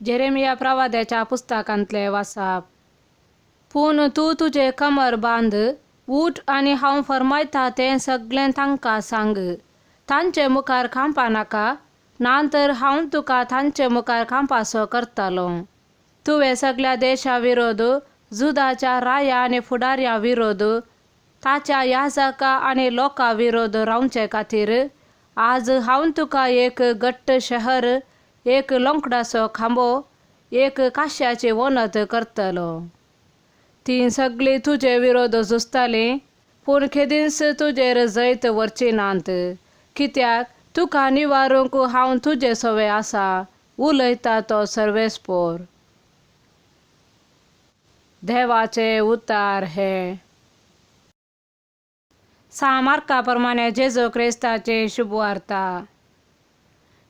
Jeremiah प्रवाद्याच्या पुस्तकांतलें वाचप. पूण तूं तुजें कमर बांद, ऊठ आनी हांव फर्मायता तें सगळें तांकां सांग. तांचे मुखार खांपा नाका, ना तर हांव तुका तांचे मुखार खांपासो करतलो. तुवें सगळ्या देशा विरोध, जुदाच्या राया आनी फुडाऱ्या विरोध, ताच्या याजका आनी लोकां विरोध रावचे खातीर आज हांव तुका एक घट्ट शहर, एक लोंकडाचो खांबो, एक काश्याची वनत करतलो. तीं सगळीं तुजे विरोध झुजतालीं, पूण केदींच तुजेर जैत व्हरची नात, कित्याक तुका निवारूंक हांव तुजे सवे आसा, उलयता तो सर्वेस्पोर. देवाचे उतार हे. सा मार्का प्रमाणे जेजू क्रिस्ताची शुभवार्ता.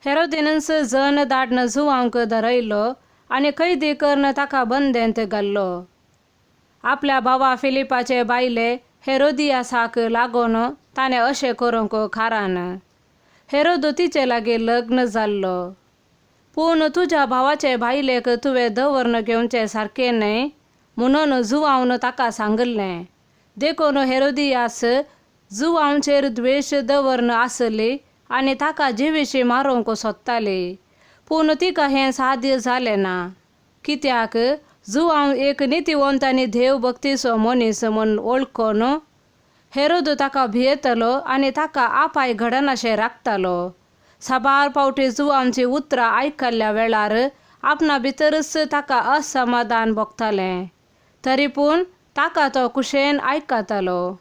हेरोदीनच जन धाडन जुवांक धरयलो आनी कैदी करून ताका बंदेंत घाल्लो. आपल्या भावा फिलिपाचे बायले हेरोदियासाक लागून ताणें अशें करूंक कारण हेरोद तिचे लागीं लग्न जाल्लो. पूण तुज्या भावाचे बायलेक तुवें दवरून घेवचें सारकें न्हय म्हणून जुवावन ताका सांगिल्लें. देखून हेरोदियास जुवांचेर द्वेश दवरून आसली आनी ताका जिविशी मारूंक सोदताली. पूण तिका हें साध्य जालें ना, कित्याक जुवांव एक नितीवंत आनी देव भक्तीचो मनीस म्हूण वळखून हेरोद ताका भियेतालो आनी ताका आपाय घडनाशें राखतालो. साबार फावटी जुवांची उतरां आयकल्ल्या वेळार आपणा भितरच ताका असमाधान भोगतालें, तरी पूण ताका तो कुशेन आयकतालो.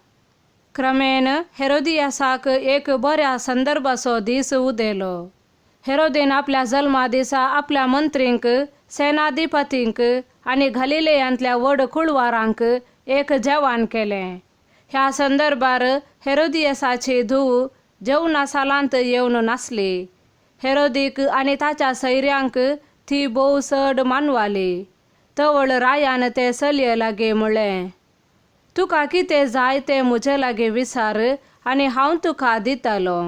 क्रमेण हेरोदियासाक एक बऱ्या संदर्भाचो दीस उदेलो. हेरोदीन आपल्या जल्मा दिसा आपल्या मंत्रींक, सेनाधिपतींक आनी गलिलेयांतल्या व्हड कुळवारांक एक जेवण केलें. ह्या संदर्भार हेरोदियसाची धूव जेवणा सालांत येवन नासली. हेरोदीक आनी ताच्या सैऱ्यांक ती भोव चड मानवाली. तवळ रायान ते चलये लागीं म्हळें, तुका कितें जाय तें म्हजे लागीं विचार आनी हांव तुका दितलो.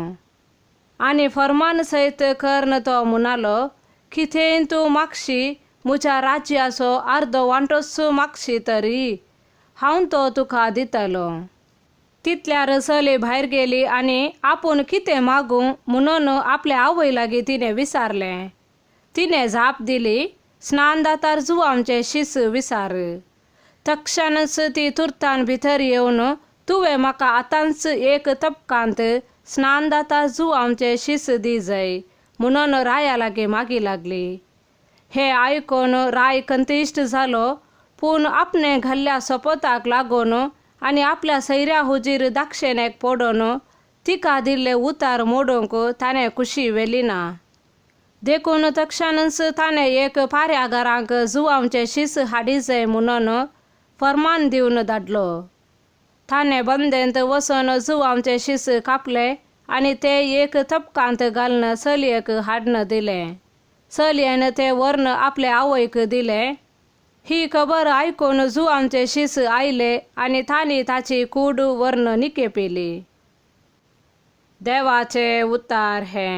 आनी फर्मान सयत करून तो म्हणालो, कितेंय तूं मागशी, म्हज्या राज्याचो अर्दो वांटोच मागशी तरी हांव तो तुका दितलो. तितल्यार चली भायर गेली आनी आपूण कितें मागूं म्हणून आपल्या आवय लागीं तिणें विचारलें. तिणें जाप दिली, स्नानदातार जुवांचें शीस विचार. तक्षणच ती तुर्तान भितर येवन तुवें म्हाका आतांच एक तपकांत स्नानदाता जुवांचें शीस दी जाय म्हणून राया लागीं मागी लागली. हें आयकून राय कंतिश्ट जालो, पूण आपणें घाल्ल्या सोपोताक लागून आनी आपल्या सैऱ्या हुजीर दाक्षेणेक पडून तिका दिल्ले उतार मोडूंक ताणें खुशी व्हेली ना. देखून तक्षणच ताणें एक पाऱ्यागारांक जुवांचें शीस हाडी जाय म्हणून फर्मान दिवन धाडलो. ताणें बंदेंत वचून जुवांचें शीस कापलें आनी तें एक तपकांत घालून चलयेक हाडून दिलें. चलयेन तें व्हरून आपले आवयक दिलें. ही खबर आयकून जुवांचे शीस आयले आनी तांणी ताची कूड व्हरून निकेपिली. देवाचे उतार हे.